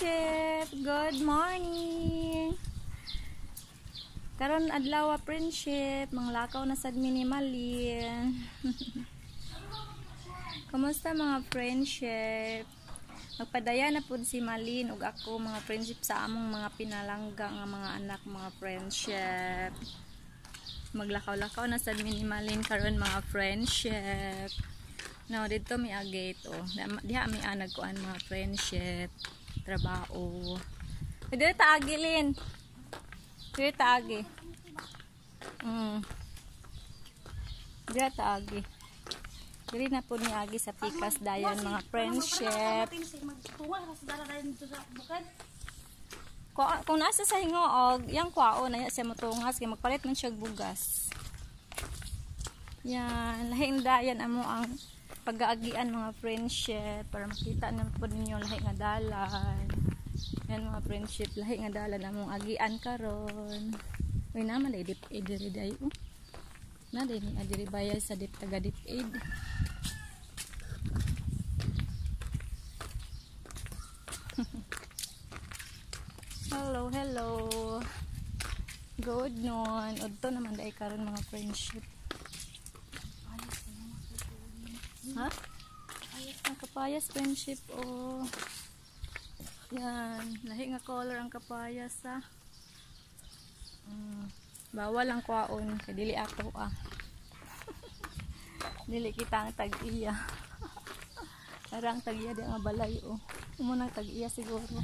Friendship! Good morning! Karon adlaw, friendship, manglakaw na sad mi ni Malin. Kumusta, mga friendship? Magpadaya na pud si Malin ug ako, mga friendship, sa among mga pinalangga nga mga anak, mga friendship. Maglakaw-lakaw na sad mi ni Malin karon, mga friendship. No, dito may a gate oh. Diha may anag kuan, mga friendship, trabaho. Dito ta agilin. Dito ta agi. Dito ta agi. Diri na po ni agi sa pikas dayon, mga friendship. Kung nasa sa hingoog, yang kwao na siya motungas kay magpalit man siya bugas. Yan, lahing dayan amo ang pag-aagian, mga friendship, para makita na po ninyo lahi nga dalan. Yan, mga friendship, lahi nga dalan among agian karon. Uy, naman day Dep Ed diri day oh. Na day ni adiri bayay sa dip taga Dep Ed. Hello, hello. Good noon. Udto naman day karon, mga friendship. Ha? Ang kapayas, friendship, oh. Yan, lahi nga color ang kapayas ah. Bawal ang kwaon kay dili ato ah. Dili kita ang tag-iya. Para ang tag-iya di ang balay oh. Umo nang tag-iya siguro.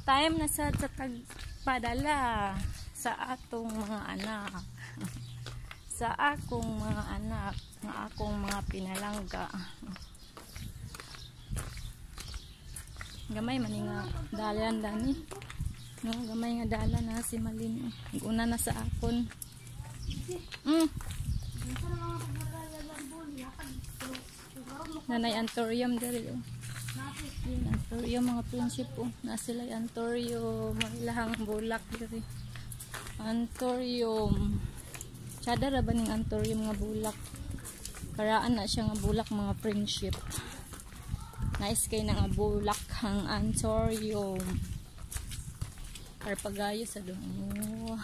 Time na sad sa tagpadala sa atong mga anak, sa akong mga anak nga akong mga pinalangga. Gamay man nga dalan dani, no? Gamay nga dalan na si Malin una na sa akon. Nanay anthurium diri oh. Anthurium, mga friendship, oh. Na sila anthurium, ilahang bulak diri. Anthurium. Tsada ra ba ning anthurium nga bulak? Karaan na siya nga bulak, mga friendship. Nice kay na nga bulak ang anthurium. Karpagayo sa dong. Oh.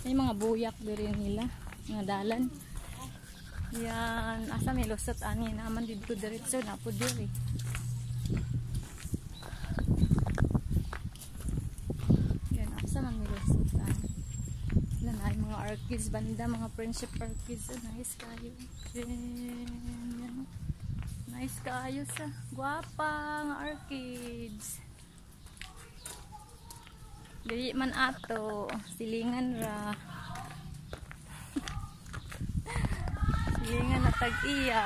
May mga buyak diri nila nga dalan. Yan, asa may lusot ani naman didto diretso na po diri. Yan, asa man may lusot ani. Yan ay mga orchids banda, mga friendship, orchids. Oh, nice kayo. Yan. Nice kayo sa gwapa nga orchids. Dili man ato, silingan ra. Silingan na tag-iya.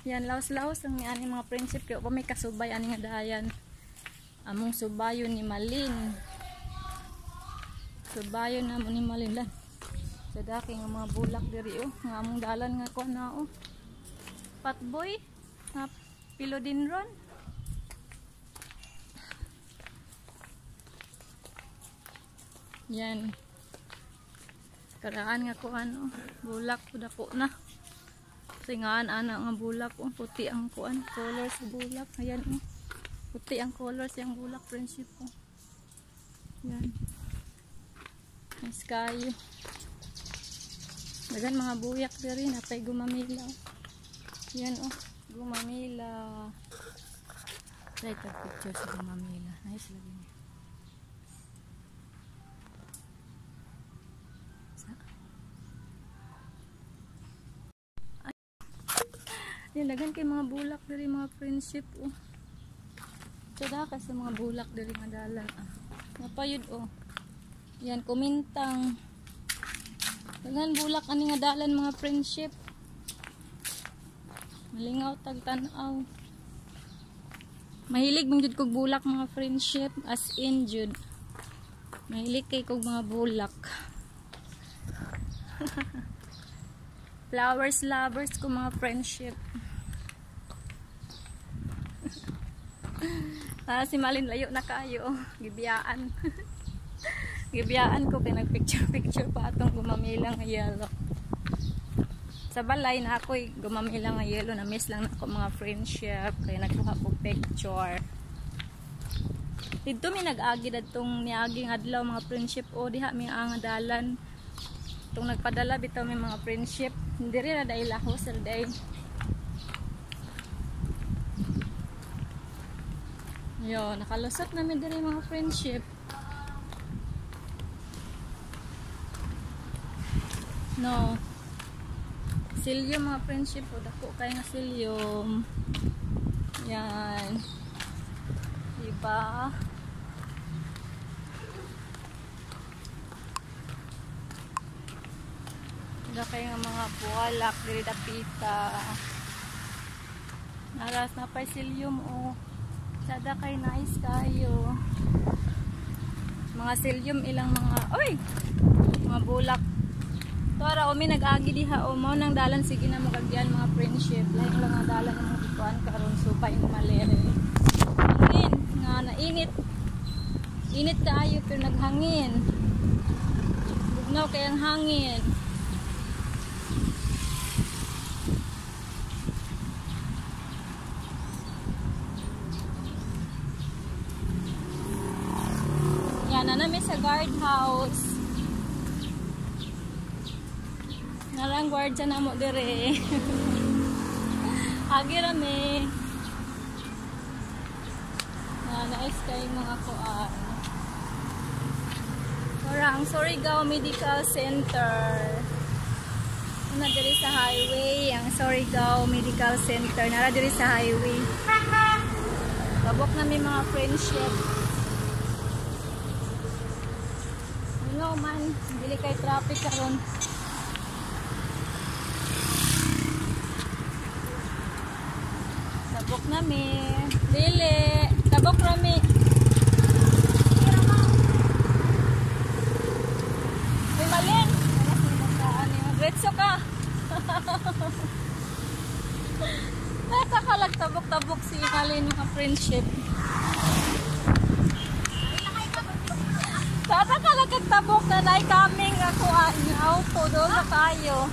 Yan, laos-laos ang ani, mga friendship, kay pa may kasubay ani nga dayan. Among subayon ni Malin. Subayon na mo ni Malin lan. Sa daki nga mga bulak diri oh, nga among dalan nga kuan na oh. Patboy nga philodendron. Yan. Karaan nga kuan oh, bulak dako na. Singaan ana nga bulak oh, puti ang kuan, color sa bulak. Ayan oh. Puti ang color sa bulak, friendship, oh. Yan. Nice kayo. Dagan mga buyak diri, napay gumamila. Oh. Yan oh, gumamila. Try tag picture sa gumamila. Nice lagi niya. Yan, dagan kay mga bulak diri, mga friendship, oh. Tsada ka sa mga bulak diri nga dalan. Ah. Napayod oh. Yan, kumintang. Daghan bulak ani nga dalan, mga friendship. Malingaw tag tan-aw. Mahilig man jud kog bulak, mga friendship, as in jud. Mahilig kay kog mga bulak. Flowers lovers ko, mga friendship. Ah, si Malin layo na kayo. Gibiyaan. Gibiyaan ko kay nagpicture-picture pa atong gumamela nga yellow. Sa balay na ako'y gumamela nga yellow, na miss lang na ako mga friendship kaya nagkuha ko picture. Didto mi nag-agi dadtong niaging adlaw mga friendship o diha mi ang dalan. Tong nagpadala bitaw mi mga friendship. Diri ra dai lahos ra dai. Yo, nakalusot na mi diri mga friendship. No. Silyum mga friendship o dako kay nga silyum. Yan. Diba? Wala kayo nga mga buwalak diri dapita. Naras na pa silyum o. Sada kay nice kayo. Mga silyum ilang mga oy! Mga bulak. Tora o mi nag-agi diha o mao nang dalan sige na mo kagyan mga friendship. Lain lang ang dalan ng mga gikuan karon supay ni malere. Hangin nga nainit. Init kaayo pero naghangin. Bugnaw kay ang hangin. Yan na nami sa guard house. Narang guardia na mo dire. Agi ra mi. Na nice kay mga kuan. Orang Surigao Medical Center. Una diri sa highway, ang Surigao Medical Center. Nara diri sa highway. Tabok na mi mga friendship. Ano man, dili kay traffic karon. Tabok nami. Dili. Tabok rami. Uy, Malin. Diretso ka. Natakalag tabok-tabok si Malin mga friendship. Tatakalag tabok na nai coming ako ang auto doon na kayo.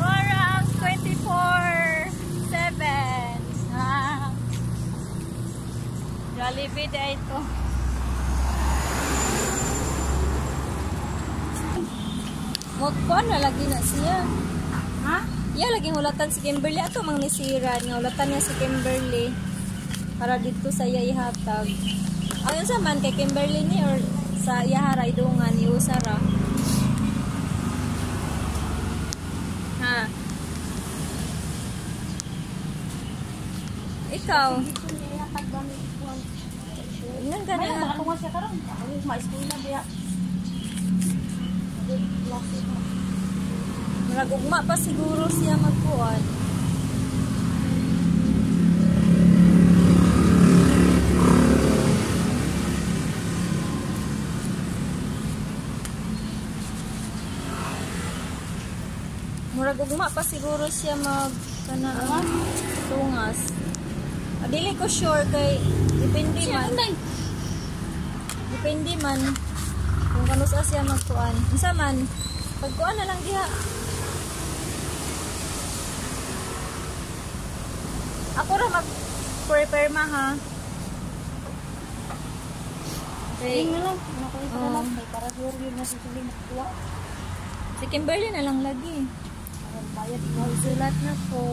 Orang 24/7. Ah. Jollibee da ito. Magkuan na lagi na siya. Ha? Iya lagi hulatan si Kimberly ato mang nisiran nga hulatan niya si Kimberly para dito sa iya ihatag. Ayon sa man kay Kimberly ni or sa iya haray dungan ni usara. Ha. Ikaw. Ingan ka na. Makatungan siya karon. Ako ma-eskwela diha. Murag ugma pa siguro siya magkuan. Murag ugma pa siguro siya mag kanang tungas. Dili ko sure kay depende man. Depende man kung kanusa siya magkuan. Unsa man pagkuan na lang diha. Ako ra mag-prepare ma ha. Okay. Tingnan lang, ano ko lang kay para sure yun na susuli makuha. Si Kimberly na lang lagi. Bayad ikaw. Sulat na ko.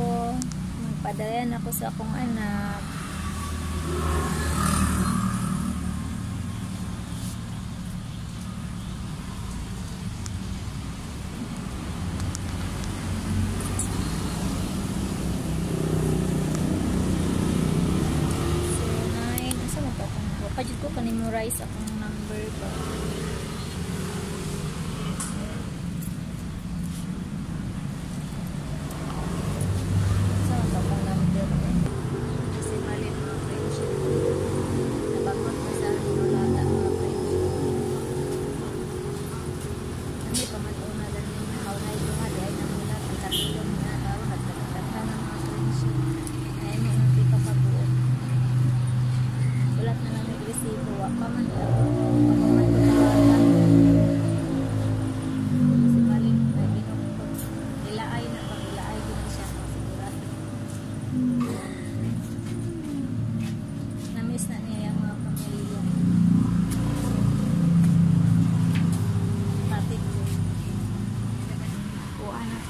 Magpadayan ako sa akong anak. So, 9. Asa man to akong wa pa jud ko ka-memorize akong number ba. Asa man to akong number eh. Kasi mali mga friendship. Nabagot na sa hinulata mga friendship. Ano pa man una ganin haunay ko nga di ay namulat ang katulong na tao nagdagdagan ng mga friendship. Ay mo nang di pa kabuo. Wala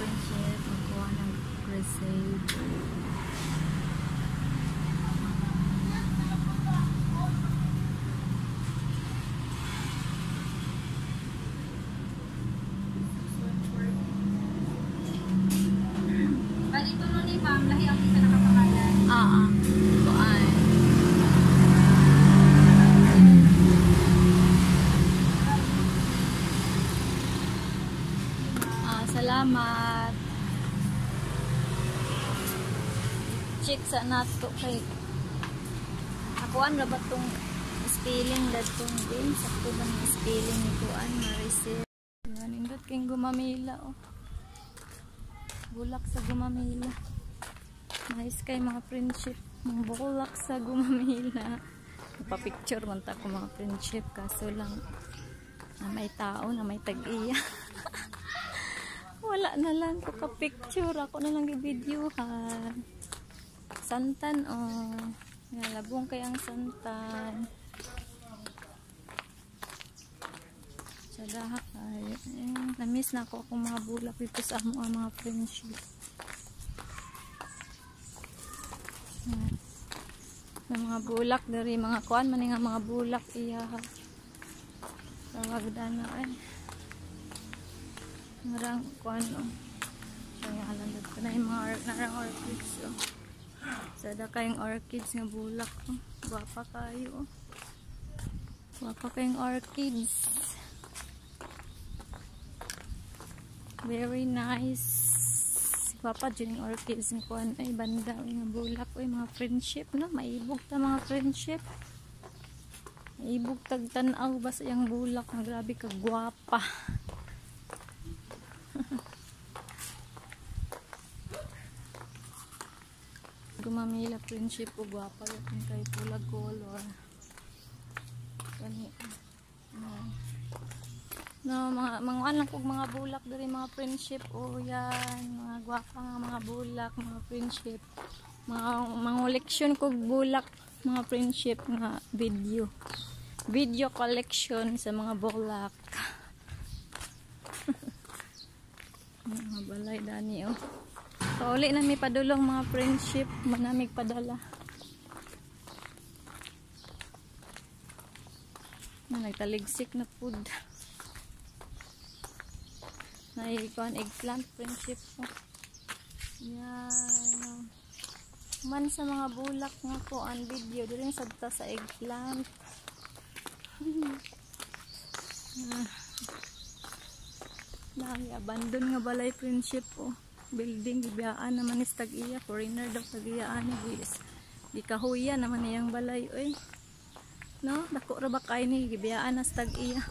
friendship, magkuha ng receipt. Bali, ito nun ni ma'am, lahi ang isa nakapangalan. Ah, kuan. Ah, salamat. Check sa nato kay akuan ra ba tong spelling datong din sakto ba ni spelling ni kuan Maricel. Yan indot kay gumamila oh. Bulak sa gumamila. Nice kay mga friendship. Mga bulak sa gumamila. Nagpa-picture man ta ko mga friendship kaso lang na may tao na may tag-iya. Wala na lang ko ka-picture. Ako na lang i-videohan. Santan oh. Nga labong kay ang santan. Tsadaha kayo. Eh, na-miss na ako akong mga bulak dito sa amo ang mga friendship. Na mga bulak diri mga kuan man nga mga bulak iya. Tawag dana ay. Marang kuan oh. Siya alam dito na yung mga narang orchids oh. Sada kayong orchids nga bulak oh. Gwapa kayo oh. Gwapa kayong orchids. Very nice. Gwapa dyan yung orchids ni kuan ay banda ay nga bulak oy mga friendship no, maibog ta mga friendship. Maibog tag tan-aw ba sa iyang bulak nga grabe ka gwapa. Gumamila friendship o gwapa yun kay pulag color. Kani. No, mga mga lang kog mga bulak diri mga friendship o yan, mga gwapa nga mga bulak, mga friendship. Mga collection kog bulak, mga friendship nga video. Video collection sa mga bulak. Mga balay dani oh. Pauli na mi padulong mga friendship, manamig padala. Na nagtaligsik na pud. Naikuan eggplant friendship ko. Yan. Man sa mga bulak nga ko ang video diri sabta sa eggplant. Nami abandon nga balay friendship oh. Building gibiyaan naman is tag-iya, foreigner daw tag-iya ani guys. Gikahuya naman iyang balay oy. No, dako ra ba kay ni gibiyaan na sa tag-iya.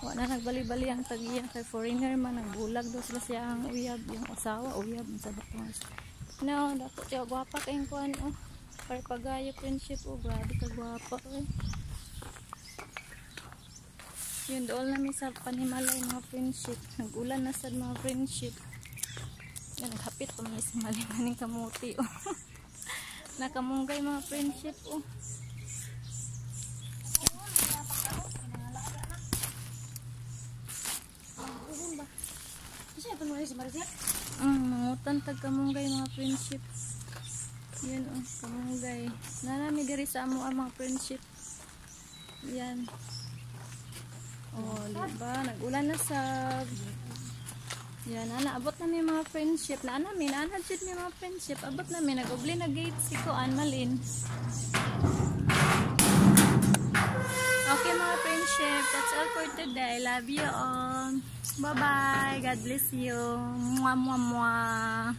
Wa na nagbali-bali ang tag-iya kay foreigner man, nagbulag daw sila siya ang uyab, yung asawa uyab sa bakwas. No, dako siya gwapa kay kuan oh. Parpagayo friendship oh, grabe ka gwapa oy. Yun dool na mi sa panimalay mga friendship. Nagulan na sad mga friendship. Yan, naghapit pa man sa mali maning kamuti oh. Nakamunggay mga friendship oh. Mangutan tag kamunggay mga friendship. Yun oh, kamunggay. Nanami diri sa amo ang mga friendship. Yan. Oh, diba? Nag-ulan na sa. Yan, ana, abot na mi mga friendship. Naana mi, naana jud mi mga friendship. Abot na mi, nag-ubli na gate si Kuan Malin. Okay mga friendship, that's all for today. Love you all. Bye-bye. God bless you. Mwah, mwah, mwah.